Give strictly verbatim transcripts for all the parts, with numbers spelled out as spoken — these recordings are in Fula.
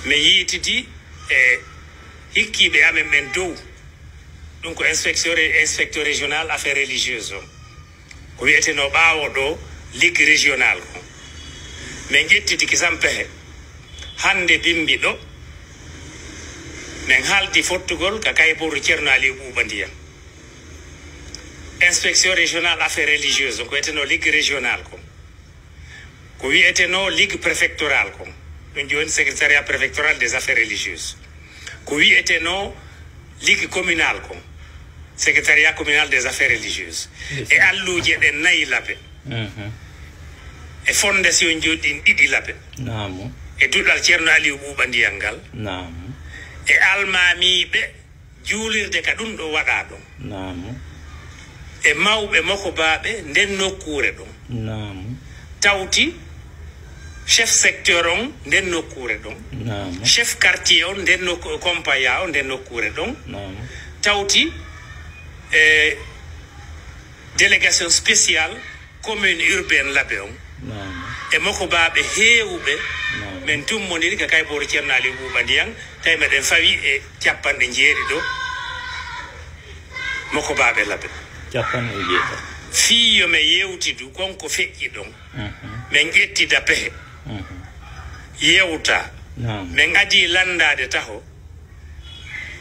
Mi yiitidi e hikkiiɓe amen ɓen dow, ɗum ko inspecteur, inspecteur régional affaires religieuses on. Ko wi'etenoo ɓaawo ɗo ligue régional ko. Min ƴettidi kisan pehe. Hannde bimbi ɗo, min haldi fottugol ka kayboru Ceerno Aliyu Ɓuuɓa Ndiyan. Inspection régionale affaires religieuses, ko wi'etenoo ligue régional ko. Ko wi'etenoo ligue préfectorale ko. Ɗum jooni secrétariat préfectoral des affaires religieuses. Ko wi'etenoo ligue communale ko. Secrétariat communal des affaires religieuses. E alluuje ɗen nayi labe. Mhm. E fondation ji ɗin ɗiɗi labe. Naamu. E duɗal Ceerno Aliyu Ɓuuɓa Ndiyan ngal. Naamu. E almaamiiɓe juulirde ka ɗum ɗo waɗaa ɗon. Naamu. E mawɓe mokobaaɓe nden nokkuure ɗon. Naamu. Tawti chef secteur on nden nokkuure ɗon. Naamu. Chef quartier on nden nokku-, compagnie on nden nokkuure ɗon. Naamu. Tawti, e, délégation spéciale commune urbaine labe on. Naamu. E mokobaaɓe heewuɓe. Naamu. Min tummoniri ka kayboru Ceerno Aliyu Ɓuuɓa Ndiyan, tawi meɗen fawi e capanɗe jeeɗiɗo mokobaaɓe labe. Capanɗe jeeɗiɗo. Fii yo min yewtidu kon ko feƴƴi ɗon. Mhm. Min ƴettida pehe. Mhm. Yewta. Naamu. Min adii lanndaade taho.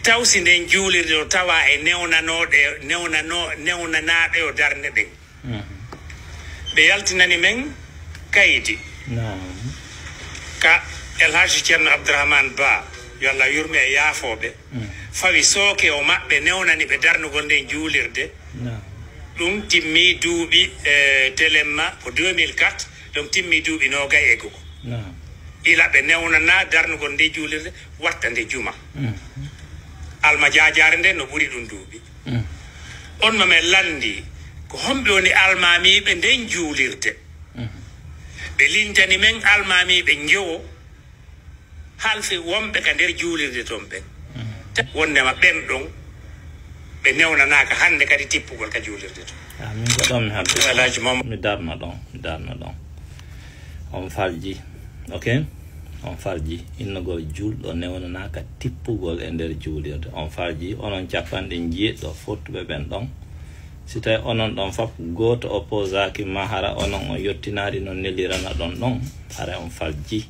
Taw si nden juulirde no tawaa e newnanooɗe, newnano-, newnanaaɗe yo darnde ɗen. Mhm. Ɓe yaltinani min kaydi. Naamu. Ka El Hadji Ceerno Abdourahmane Ba, yo Allah yurme e yaafooɓe. Mhm. Fawi sooke o maɓɓe newnani ɓe darnugol nden juulirde. Naamu. Ɗum timmi duuɓi, e, telemma ko deux mille quatre, ɗum timmi duuɓi noogay e goo. Naamu. Ila ɓe newnanaa darnugol nde juulirde, watta nde juma. Mhm. Alma jaajaare nden no ɓuri ɗum duuɓi. Mm. On mo min lanndii, ko homɓe woni almaamiiɓe nden juulirde? Mm. Ɓe lintani min almaamiiɓe njowo, halfi wonɓe ka nder juulirde ton ɓen. Mm. Ta-, wonndema ɓen ɗon, ɓe newnanaaka hannde kadi tippugol ka juulirde ton. Ah, min ko ɗon mi habbi. Alhaji Mamadou. Mi darna ɗon, mi darna ɗon. On falji, ok? On falji innugol juulɗo newnanaaka tippugol e nder juulirde. On falji onon capanɗe jeeɗiɗo fottuɓe ɓen ɗon. Si tawi onon ɗon fop gooto opposaaki ma, hara onon on yottinaali no nelirana ɗon ɗon, hara on falji.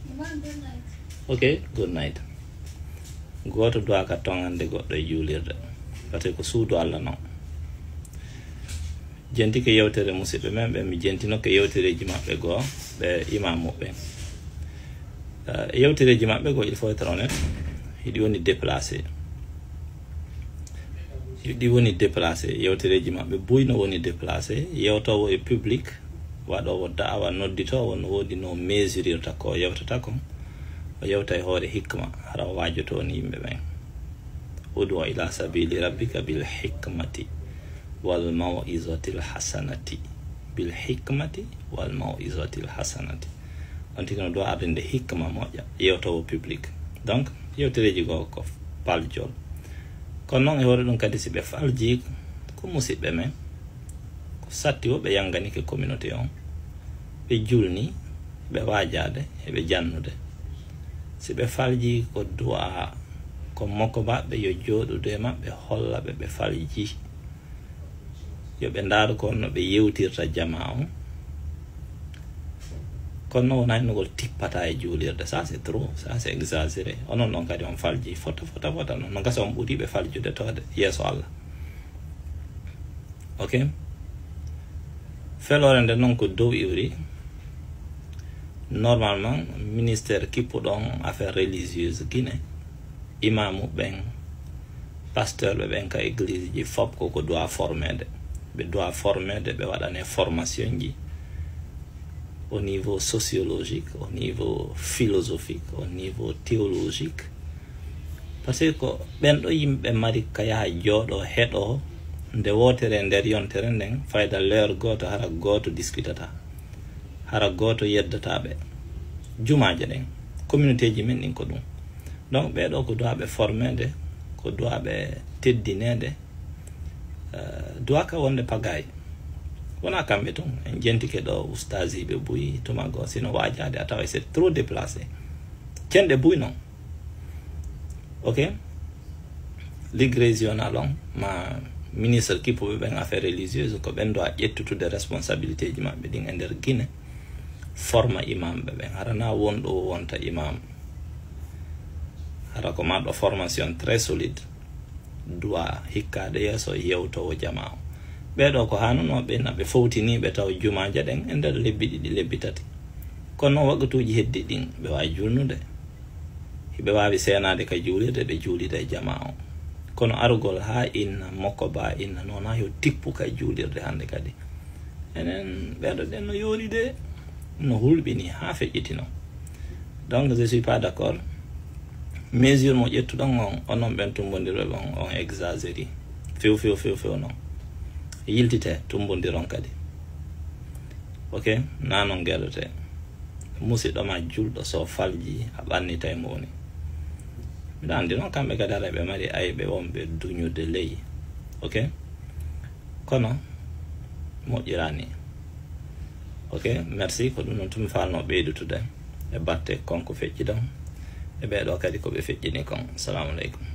Ok, good night. Gooto duwaaka toŋande goɗɗo e juulirde. Parce que ko suudu Allah non. Jentike yewtere musidɓe men ɓen, mi jentinoke yewtereeji maɓɓe goo, ɓe imaamu ɓen. Eh, yewtereeji maɓɓe goo, il faut être honnête, hiɗi woni déplacé. Hiɗi woni déplacé. Yewtereeji maɓɓe buy no woni déplacé. Yewtoowo e public, waɗoowo da'awa, nodditoowo, no woodi no mesurirta ko yewtata kon. O yewta e hoore hikma, hara o waajoto woni yimɓe ɓen. Ud'u ila sabili rabbika bil hikmati wal maw'izatil hasanati. Bil hikmati wal maw'izatil hasanati. On tigi no duwa arde nde hikma moƴƴa, yewtowo public. Donc, yewtereeji goo ko paljol. Kono non e hoore ɗum kadi si ɓe falji ko musiɓɓe men, ko satti o ɓe yanganike communauté on, ɓe julni, ɓe waajaade, e ɓe jannude. Si ɓe falji ko du'a, ko mokobaaɓe yo jooɗude e maɓɓe, holla ɓe ɓe falji. Yo ɓe ndaaru ko no ɓe yewtirta jamaa on. Kono non wonaa innugol tippata e juulirde. Ça, c'est trop, ça, c'est exagéré. Onon non kadi on falji fota, fota, fota non. No gasa on ɓuri ɓe faljude toode yeeso Allah. Ok? Feloore nde non ko dow iwri. Normalement, ministère kippuɗo on affaires religieuses Guinée, imaamu ɓen, pasteur ɓe ɓen ka église ji fop ko, ko doit formeede. Ɓe doit formeede, ɓe waɗane formation ji au niveau sociologique, au niveau philosophique, au niveau théologique. Parce que ko ɓen ɗo yimɓe mari ka yaha jooɗo heɗo nde wootere nder yontere nden, fayda l'heure gooto, hara gooto diskutata, hara gooto yeddata ɓe. Jumaaje ɗen, communauté ji men ɗin ko ɗum. Donc, ɓee ɗo ko duwaaɓe formeede, ko duwaaɓe teddineede, eh, duwaaka wonde pagaay. Wonaa kamɓe tun, en jentike ɗo ustaasiiɓe buy, tuma goo, sino waajaade, a tawa c'est trop déplacé. Cenɗe buy non. Ok. Ligue régional on ma ministre kippuɓe ɓen affaire religieuse ko ɓen ɗo a ƴettutude responsabilité ji maɓɓe ɗin e nder Guinée, forma imamɓe ɓen. Hara na wonɗo wonta imam, hara ko marɗo formation très solide doit hikkaade yeeso yewtowo jama o. Ɓeeɗo ko hanunooɓe na ɓe fowtiniiɓe taw jumaaje ɗen e nder lebbi ɗiɗi, lebbi tati. Kono waqtuuji heddi ɗin ɓe waawi julnude. Hiɓe waawi seenaade ka juulirde, ɓe juulida e jama o. Kono arugol haa inna mokko ba inna noon, haa yo tippu ka juulirde hannde kadi. Enen ɓeeɗo ɗen no yoori de, no hulɓini haa feƴƴitino. Donc, je suis pas d'accord. Mesure mo ƴettuɗon on, onon ɓen tumbondirɓe ɓen, on exagéri. Few, few, few, few non. Yiltite, tumbondiron kadi. Ok? Na non geɗote. Musiɗɗo ma julɗo so falji, a ɓannitay mo woni. Mbiɗa anndi non kamɓe kadi ara ɓe mari ayɓe wonɓe duñude ley. Ok? Kono moƴƴirani. Ok? Merci, ko ɗum non tumi falno ɓeydutude e batte kon ko feƴƴi ɗon. E ɓeeɗo kadi ko ɓe feƴƴini kon. Assalamu aleykum.